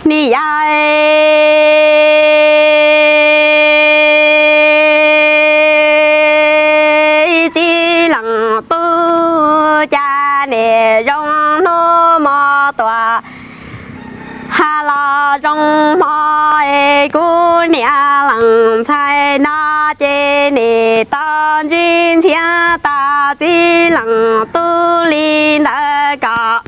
Nim yog txiv leej tub, cas nim zoo hnub mo tuam, ha los zoo hmo es kuv niam leej ntxhais no ces nim tau ntsib ntxhiab tas txiv leej tub li ntawd kom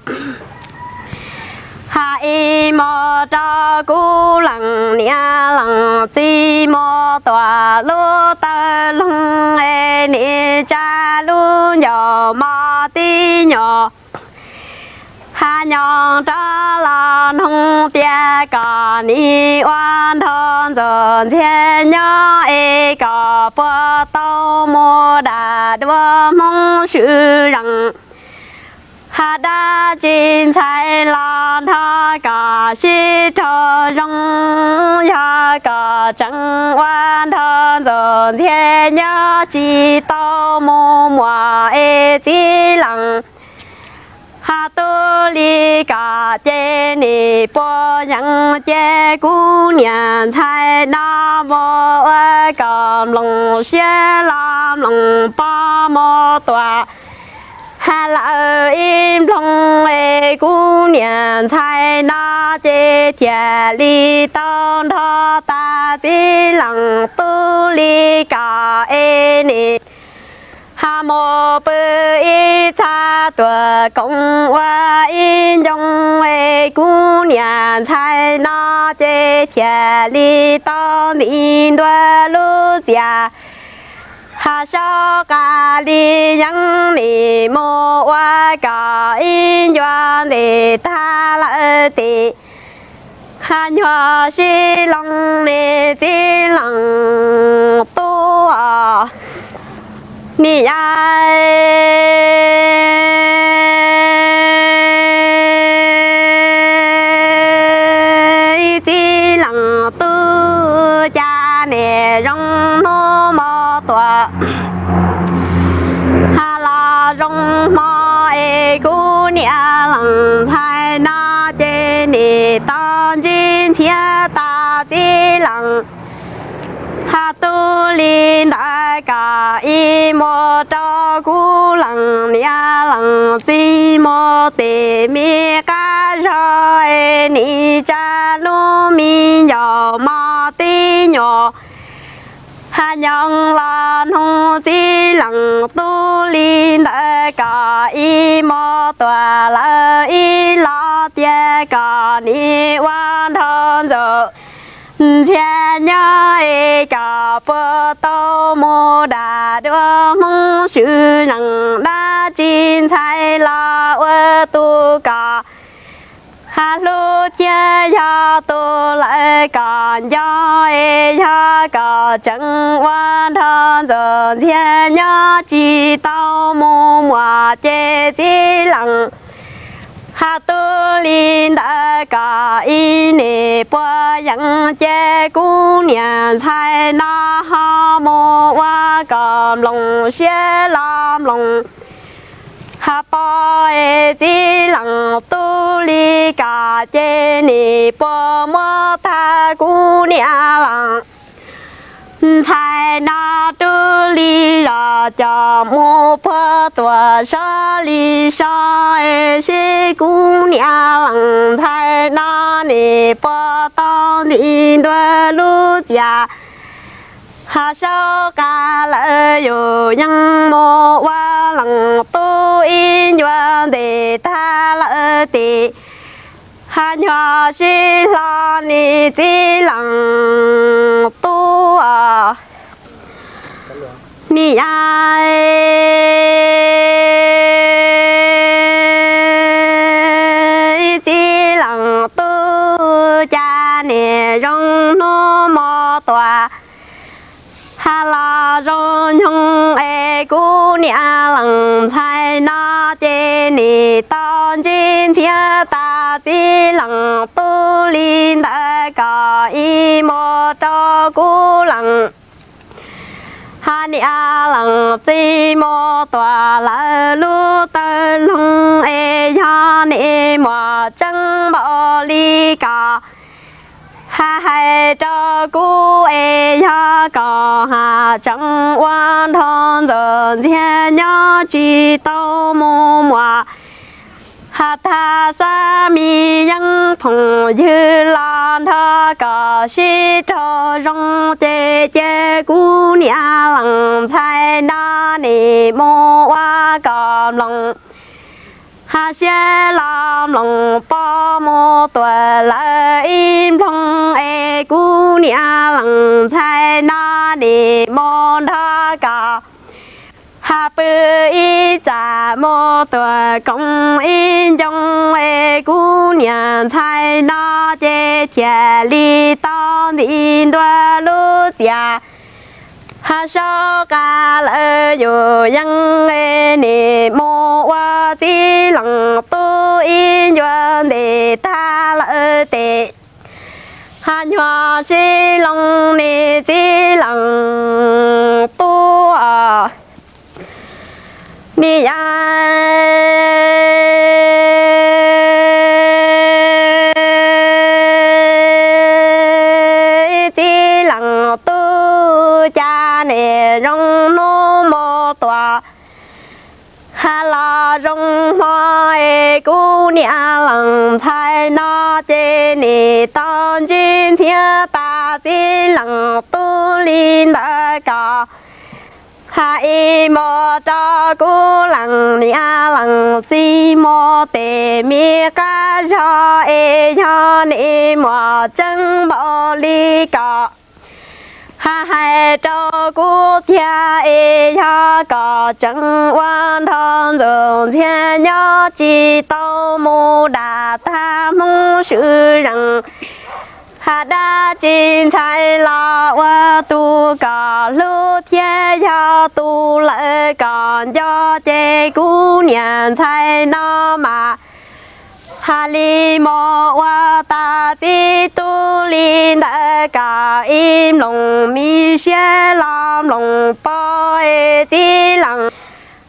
ha ib hmos rau kuv leej niam leej txiv mo tuam lub tawg loog es nim tsa lub ncauj mos tib nyuag ha nyob rov los noog tias kom nim ua nrog ntxuam ntxhiab nyob es kom puas tau mus dam dua hmoob swm zeej. Ha dab tsi ntxhais los nrog kom sib raug zoo, yog kom tseem ua nrog ntxuam ntxhiab nyob tsis tau mus muam es txiv leej ha tub li kom ces nim puas yeej ces kuv niam ntxhais no mus ua kom nploos siab los nploos pog mus tuam ha lawm ib nploog es kuv niam ntxhais no ces thiaj li tau nrog tas txiv leej tub li kom es nim ha mus pw ib txha tuam koom ua ib ncoo es kuv niam ntxhais no ces thiaj li tau nti ntua lub txias ha saub qas li yeeb nim mus ua kom ib ncua ntes tag lawm tim ha nyuag sib loog ne txiv leej tub os. Nim yog txiv leej tub, cas nim zoo hnub mo tuam ha los zoo hmo es kuv niam leej ntxhais no ces nim tau ntsib ntxhiab tas txiv leej ha tub li ntawd kom ib mus rau kuv leej niam leej txiv mus tim me qab zog es nim tsa lub me ncauj mos tib nyuag ha nyob los noog txiv leej tub li ntawd kom ib mus tuam lawm ib los tias kom nim ua nrog ntxuam ntxhiab nyob es kom puas tau mus dam dua hmoob swm zeej. Dab tsi ntxhais los ua tus kom ha hlub thiab yog tus lawv kom nco es yog kom tseem ua nrog ntxuam ntxhiab nyob tsis tau mus muam ces txiv leej ha tub li ntawd kom ib nim puas yeej ces kuv niam ntxhais no ho mus ua kom nploos siab los nploos ha pog es txiv leej tub li kom ces nim puas muab tag kuv niam leej ntxhais no rub li zos coj mus puag tuam sab li sab es seb kuv niam leej ntxhais no nim puas tau nti ntua lub txias ha saub qas lawm yus yeej mus ua leej tub ib ncua ntes tag lawm tim ha nyuag sib hlo ne txiv leej tub os. Nim yog txiv leej tub, cas nim zoo hnub mo tuam ha los zoo nyoog es kuv niam leej ntxhais no ces nim tau ntsib ntxhiab tas txiv leej tub li ntawd kom ib mus rau kuv leej ha niam leej txiv mus tuam lawv lub tawg loog es yog nim muaj tseeb npaum li kom Hais hais rau kuv es yog kom haj tseem ua nrog ntxuam ntxiag nyob tsis tau mus muam. Haj tag xav me yeeb phooj ywg los nrog kom sib raug zoo ces cia kuv niam lees ntxhais no nim mus ua kom mloog. Haj siab los mloog pog mus tuam lawm ib nploog es kuv niam lees ntxhais no nim mus nrog kom haj pw ib txaj mus tuam koom ib ncoo es kuv niam ntxhais no ces thiaj li tau nti ntua lub txiaj. Haj saub qab lawm yus yeej es nim mus ua txiv lees tub ib ncua ntes tag lawm tes. Haj nyuag sib loo niam txiv lees tub os, niam yau txiv lees tub cas nim zoo hnub mus tuam. Haj los zoo hmo es kuv niam lees ntxhais no ces nim tau ntsib ntxhiab tas txiv lees tub li ntawd kom haj ib mus rau kuv lees niam lees txiv mus tes me qab zog es yog nim muaj tseeb npaum li kom haj hais rau kuv tiag es yog kom tseem ua nrog ntxuam ntxiag nyob tsis tau mus dam tag hmoob swm zees. Haj dab tsi ntxhais los ua tus kom hlub thiab yog tus lawv kom nco ces kuv niam ntxhais no mas haj li mus ua tas txiv tub li ntawd kom ib nploog me siab los mloog pog es txiv lees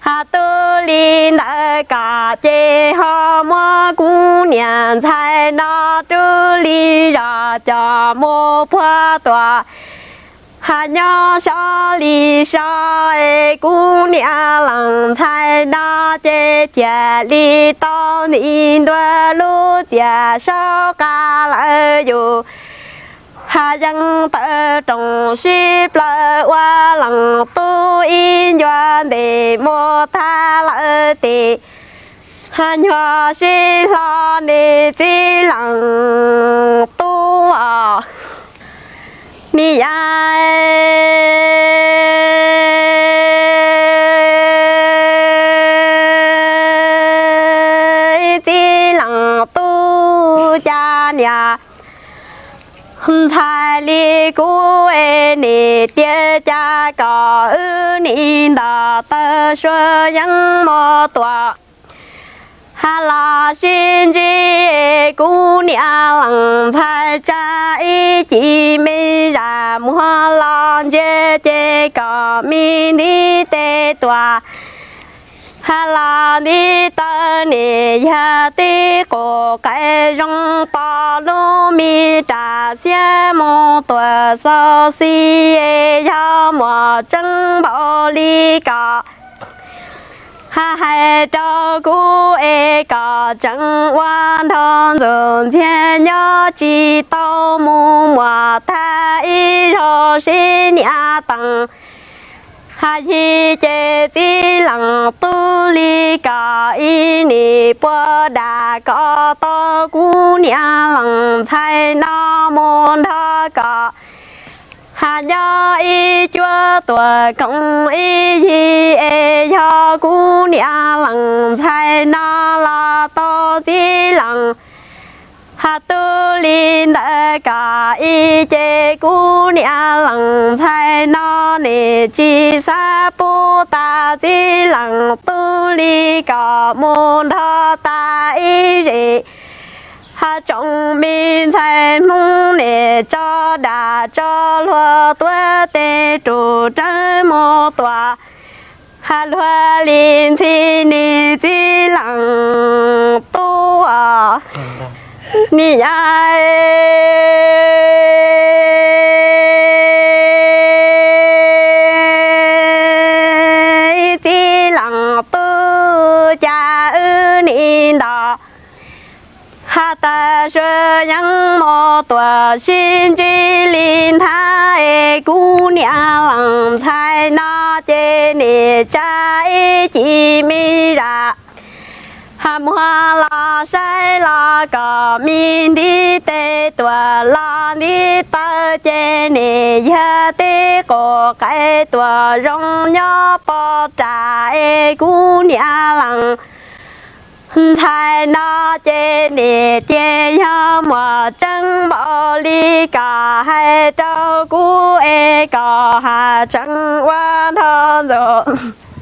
haj tub li ntawd kom ces ho muab kuv niam ntxhais no rub li zos coj mus puag tuam. Haj nyob so li so es kuv niam lees ntxhais no ces thiaj li tau nti ntua lub txiaj saub qab lawm yus. Haj yeej tawm rooj sib plaws ua leej tub ib ncua ntes mus tag lawm tes. Haj nyuag sib hlo niam txiv lees tub os, niam yau txiv lees tub cas niam ntxhais li kuv es nim tiag cas kom wb nim nto taw sua yeeb mus tuam. Haj los sib ntsib kuv niam lees ntxhais tsa ib ci me zam muag los ntsia ces kom me ntiv tes tuam. Haj los ntiv taw niam yawg tib qus qaib zoo pom lub me ras xiab mus tuam xauv xis es yog muaj tseeb npaum li kom haj hais rau kuv es kom tseem ua nrog ntxuam ntxiag nyob tsis tau mus muam tag ib zaug sib niam tees. Haj yig ces txiv lees tub li kom ib nim puag dam kom tau kuv niam lees ntxhais no mus nrog kom haj nyob ib cuab tuam koom ib yig es yog kuv niam lees ntxhais no los tau txiv lees haj tub li ntawd kom ib ces kuv niam lees ntxhais no nim tsis xav pub tas txiv lees tub li kom mus nrog tas ib zes. Haj tsoom me ntxhais Hmoob nim tso dam tso luag tuav tes rub rawv mus tuam. Haj luag li ntxhi niam txiv lees tub os, niam yau yeej mus tuam sib ntsib li nthav es kuv niam leej ntxhais no ces nim tsa ib ci me zam ha muag los saib los kom me ntiv tes tuam los ntiv taw ces nim yog tib qus qaiv tuam zoo nyob pov tsam es kuv niam leej ntxhais no ces nim tias yog muaj tseeb npaum li kom hais rau kuv es kom haj tseem ua nrho ntxuav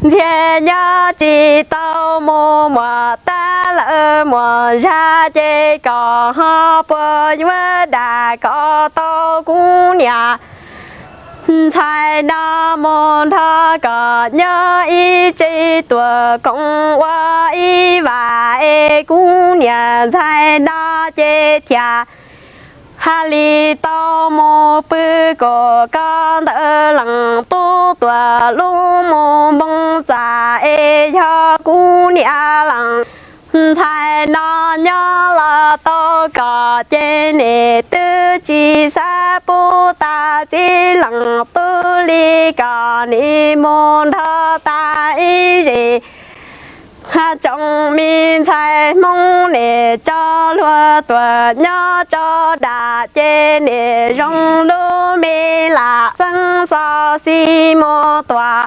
ntxiag nyob tsis tau mus muaj tab lawm muaj zag ces kom ho puas yuav dam kom tau kuv niam ntxhais no mus nrog kom nyob ib tsev tuam koom ua ib vam es kuv niam ntxhais no ces thiaj ha li tau mus pw kom koj ntawm leej tub tuam lub mus npoo txam es yog kuv niam leej ntxhais no nyob los tau kom ces nim twb tsis xav pub tas txiv leej tub li kom nim mus nrog tas ib zes ha tsoom me ntxhais Hmoob nim tso luag tuam nyob tso dam ces nim zoo lub me lam xeeb xo xi mus tuam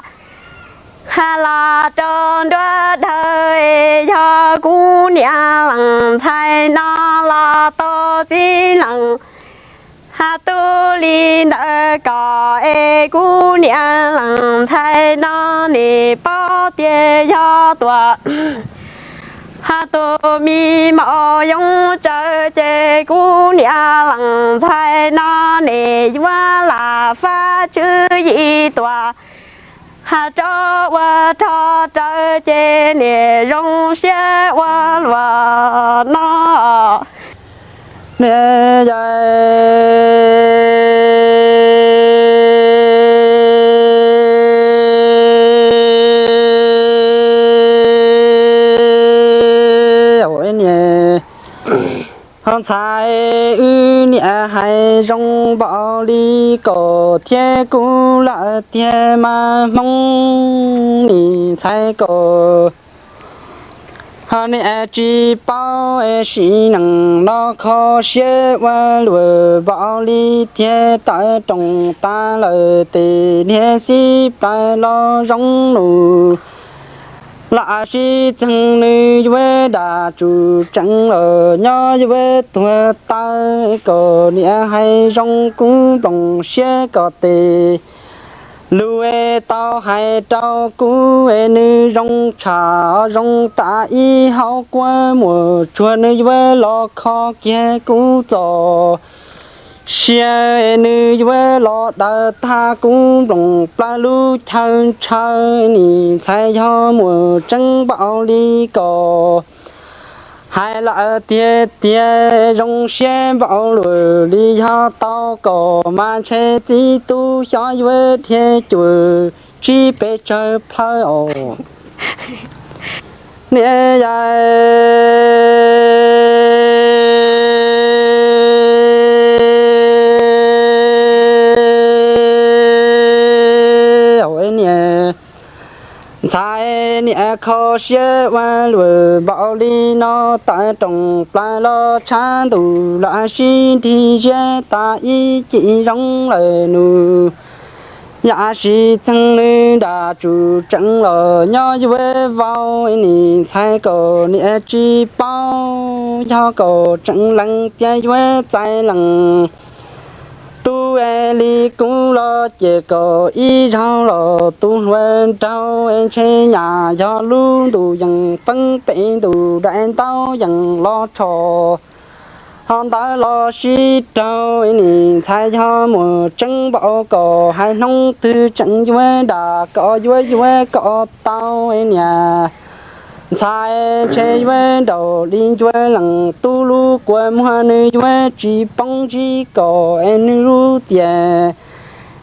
ha los rau nruab dhawv es yog kuv niam leej ntxhais no los tau txiv leej ha tub li ntawd kom es kuv niam leej ntxhais no nim paub tias yog tuam ha tus me maum yoov tsawv ces kuv niam leej ntxhais no nim yuav lam fab tswv yim tuam ha rov ua rog rawv ces nim zoo siab ua luaj no. Niam yau, niam, ho ntxhais, wb niam hais zoo npaum li koj thiab kuv lawm tiag mas Hmoob nim ntxhais koj ho niam tsis paub es sim neej no kho siab ua luaj npaum li tiag, tawm rooj tas lawm tes niag xib plaws los zoo nus los sib txheej nws yuav dam tsum tseev los nyob yuav tuag tawv, koj niam hais zoo kuv nplooj siab koj tes lus es tau hais rau kuv es nws zoo tshaj zoo tas ib hauv kuab muaj tsuag, nws yuav los kho kiag kuv txoj sia es nws yuav los daws tag kuv nplooj plaws lub chaw ntshaw. Nim ntxhais, yog muaj tseeb npaum li koj hais lawm tiag tiag, zoo siab npaum luaj li yog tau koj mas ntshe txiv tub xyov yuav dhia cuaj tsib pes tsawg plawv os. Niam yau, niam ntxhais, niam kho siab ua luaj npaum li no, tawm rooj plaws los tshav ntuj los sib nrig ziab tas ib cim zoo lawm nus. Yam sib txheej nws dam tsum tseev los nyob yuav vau, nim ntxhais koj niam tsis paub, yog koj tseem lees tias yuav txais leej tub es li kuv los ces koj ib zaug los tu hluas nraug es ntshe nyaj yog lub ntuj yeej peeb pem ntuj, daim ntaub yeej los tsho ho ntawd los sib raug. Nim ntxhais, yog muaj tseeb npaum koj hais, hnub twg tseem yuav dam koj, yuav yuav koj tau niam ntxhais, ntshe yuav nraug li ncuav leej tub lub kua muag, nws yuav tsis poob ntsib koj es nws lub txiaj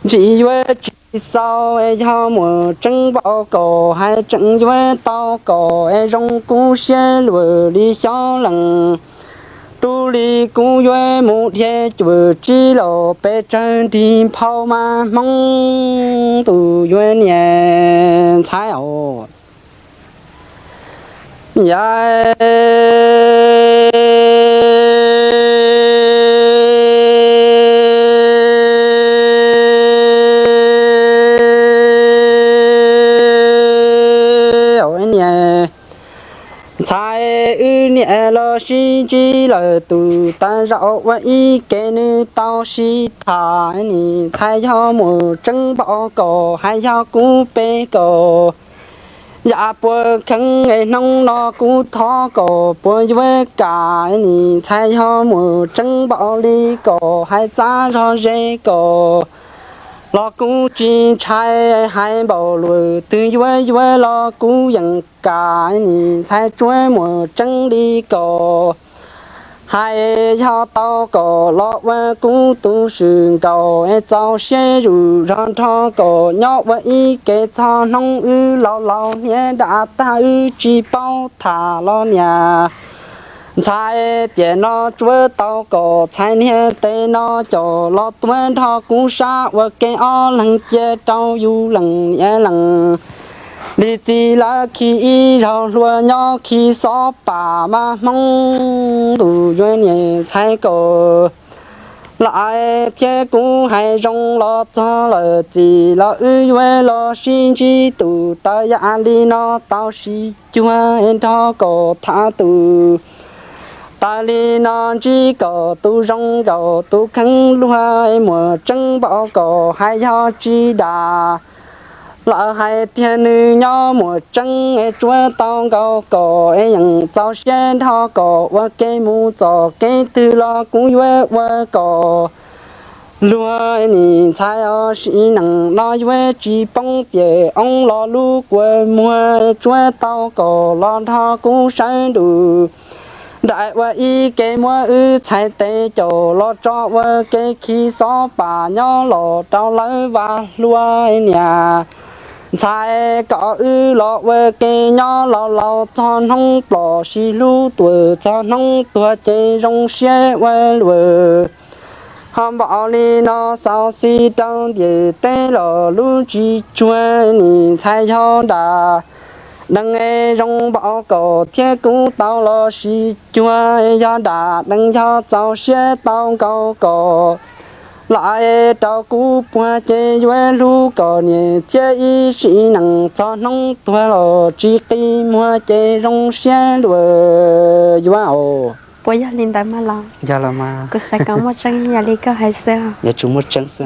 ntsim yuav tsis xau. Yog muaj tseeb npaum koj hais, tseem yuav tau koj es zoo kuv siab luaj li xyov leej Tub li kuv yuav mus dhia cuam tsib los pes tsawg nrig nphau mas Hmoob tus yuav niam ntxhais os. Yam niam ntxhais wb niam los sib ntsib lawm tus tas zaum ua ib ke nws tau sib tham. Nim ntxhais yog muaj tseeb npaum kom hais yog kuv pe kom yam puas kheev es hnub no kuv thov kom puas yuav kam. Nim ntxhais yog muaj tseeb npaum li kom hais txav zog ze kom los kuv tsis ntshai hais npaum luag twg yuav yuav los kuv yeej kam. Nim ntxhais tsuav muaj tseeb li kom hais yog tau kom los ua kuv tus swm nkaus es txaus siab zuj zus nrog kom nyob ua ib ke txog hnub wb laus laus hniav dam tag wb tsis paub tham los niam ntxhais tiam no tsuav tau kom txhais niag tes no coj los tuav nrog kuv sab ua ke ob leeg cia rau yus leej niam leej li txiv lawv khi ib zaug hlua nyob khi xob pam mas Hmoob tus yuav niam ntxhais kom lawv thiab kuv hais zoo los txog lawm txij los wb yuav los sib ntsib tus tawv yam li no tau sib cuag nrog kom tham tus tawv li no ntsib kom tus zoo nkaus tus kheev luag muaj tseeb npaum kom hais yog tsis dam lawv hais tiag nws nyob muaj tseeb es tsuav tau nkaus kom es yeej txaus siab nrog kom ua ke mus txoj kev twg los kuv yuav ua kom luag nim ntxhais os sim neej no yuav tsis poob txiaj oob los lub kua muag tsuav tau kom los nrog kuv sawv ntuj nraim ua ib ke muab wb txhais tes caum los tso ua ke khi xob pam nyob los rau lawv vam hluas niam ntxhais kom wb los ua ke nyob laus laus txog hnub plom sib hlub tuaj txog hnub tuag ces zoo siab ua luaj. Ho npaum li no xauv xis rau ntiaj teb los lub tsis cuag nim ntxhais yog dam deev es zoo npaum kom thiab kuv tau los sib cuag yog dam deev yog txaus siab tau nkaus kom lawv rau kuv puag ces yuav hlub kom niam txiv ib sim neej txog hnub tuag los tsis qi muag ces zoo siab luaj yuav os. Puas yog li ntawd mas los? Yog los mas. Kuv xav kom muaj tseeb yam li koj hais xwb. Yuav tsum muaj tseeb xwb.